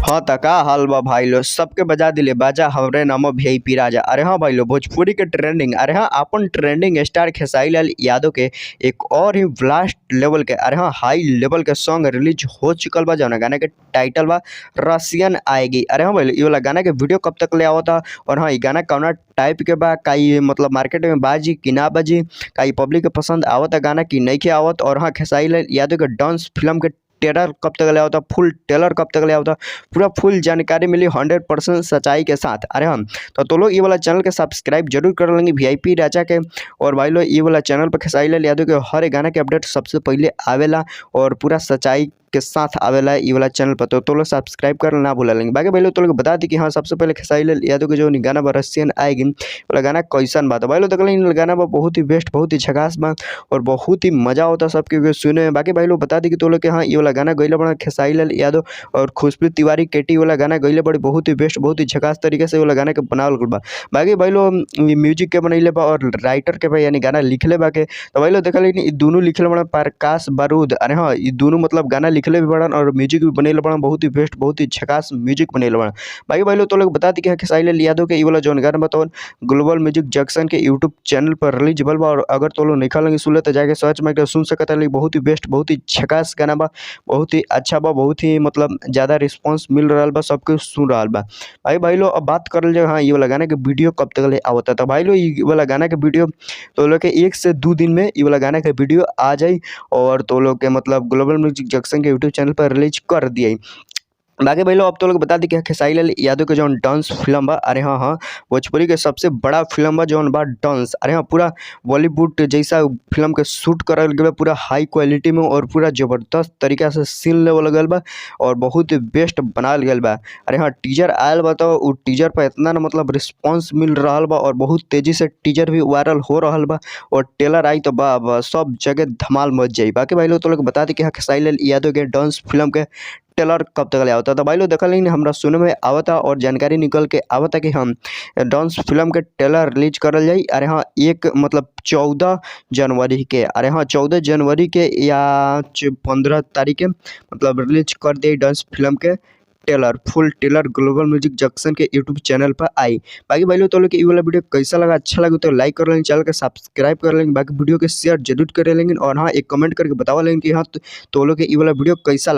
हाँ त का हाल बा भाई लो, सबके बजा दिले बाजा हमरे नामो वीआईपी राजा। अरे हाँ भाई लो, भोजपुरी के ट्रेंडिंग, अरे हाँ अपन ट्रेंडिंग स्टार खेसारी लाल यादव के एक और ही ब्लास्ट लेवल के, अरे हाँ हाई लेवल के सॉन्ग रिलीज हो चुकल बा, जौना गाना के टाइटल बा रसियन आएगी। अरे हाँ भाई लो, ये वाला गाना के वीडियो कब तक ले आवता और हाँ ये गाना कौना टाइप के बा, का ये मतलब मार्केट में बाजी कि ना बाजी, का ये पब्लिक के पसंद आवता गाना कि नहीं के आवत। और हाँ खेसारी लाल यादव के डांस फिल्म के ट्रेलर कब तक ले आवता, फुल ट्रेलर कब तक ले आवता, पूरा फुल जानकारी मिली 100% सच्चाई के साथ। अरे हम तो लोग ये वाला चैनल के सब्सक्राइब जरूर कर लेंगे वीआईपी राजा के। और भाई लोग ये वाला चैनल पर खेसारी लाल यादव के हर एक गाना के अपडेट सबसे पहले आवेला और पूरा सच्चाई के साथ आवेला ये वाला चैनल पर, तो लोग सब्सक्राइब कर ना भूला लेंगे। बाकी भाई लोग तो लोग बता दी कि हाँ सबसे पहले खेसारी लाल यादव के जो गाना बा रसियन आएगी वाला गाना कैसन बा। तो भाई लोग देख गाना बा बहुत ही बेस्ट, बहुत ही झकास बा और बहुत ही मजा होता सबके सुने में। बाकी भाई लोग बता दी कि तो लोग के हाँ ये वाला गाना गईले बड़ा खेसारी लाल यादव और खुशबू तिवारी केटी वाला गाना गईले बड़ी बहुत ही बेस्ट, बहुत ही झकास तरीके से वाला गाना के बनावल गइल बा। बाकी भाई लोग म्यूजिक के बनैले बा और राइटर के बा, यानी गाना लिखले बा के। तो भाई लोग देखल ई दोनों लिखले बड़ा प्रकाश बारूद, अरे हाँ ई दोनों मतलब गाना लिखले भी बड़न और म्यूजिक भी बनैले बड़न, बहुत ही बेस्ट, बहुत ही झकास म्यूजिक बनैले बड़न। बाकी भाई लोग तो लोग बता दी कि खेसारी लाल यादव के ई वाला जौन गाना बा ग्लोबल म्यूजिक जंक्शन के यूट्यूब चैनल पर रिलीज भइल बा। और अगर तो लोग नहीं लगे सुनले तो जाके सर्च मार के सुन सकत है। बहुत ही बेस्ट, बहुत ही झकास गाना बा, बहुत ही अच्छा बा, बहुत ही मतलब ज़्यादा रिस्पॉन्स मिल रहा बा, सबके सुन रहा बा। भाई भाई लोग अब बात करल जाए हाँ ये वाला गाना के वीडियो कब तक ले आवता। तो भाई लोग ये वाला गाना के वीडियो तो लोग के 1 से 2 दिन में ये वाला गाना के वीडियो आ जाई और तो लोग के मतलब ग्लोबल म्यूजिक जंक्शन के यूट्यूब चैनल पर रिलीज कर दिए। बाकी भाई लोग अब तो लोग बता दी कि खेसारी लाल यादव के जो डांस फिल्म बा, अरे हाँ हाँ भोजपुरी के सबसे बड़ा फिल्म बा जौन बा डांस, अरे हाँ पूरा बॉलीवुड जैसा फिल्म के शूट करल गया पूरा हाई क्वालिटी में और पूरा ज़बरदस्त तरीका से सीन लेवल गया बा और बहुत बेस्ट बनाल गया बा। अरे हाँ टीजर आयल बा तो उ टीजर पर इतना ना मतलब रिस्पॉन्स मिल रहा बा और बहुत तेज़ी से टीजर भी वायरल हो रहा बा और ट्रेलर आई तो बा सब जगह धमाल मच जाई। बाकी भाई लोग तो लोग बता दी कि खेसारी लाल यादव के डांस फिल्म के ट्रेलर कब तक ले आवता। तो भाई लोग देखल नहीं हमरा सुने में आवता और जानकारी निकल के आवता कि हम डांस फिल्म के ट्रेलर रिलीज करल जाई। अरे हाँ एक मतलब 14 जनवरी के, अरे हाँ 14 जनवरी के या 15 तारीख के मतलब रिलीज कर दे डांस फिल्म के trailer, full trailer global music junction के यूट्यूब चैनल पर आई। बाकी भाई लोग तो लोग ये वाला वीडियो कैसा लगा, अच्छा लगा तो लाइक कर लेंगे, चैनल के सब्सक्राइब कर लेंगे, बाकी वीडियो के शेयर जरूर कर लेंगे और हाँ एक कमेंट करके बताओ लेंगे कि हाँ तो लोग ये वाला वीडियो कैसा लगा।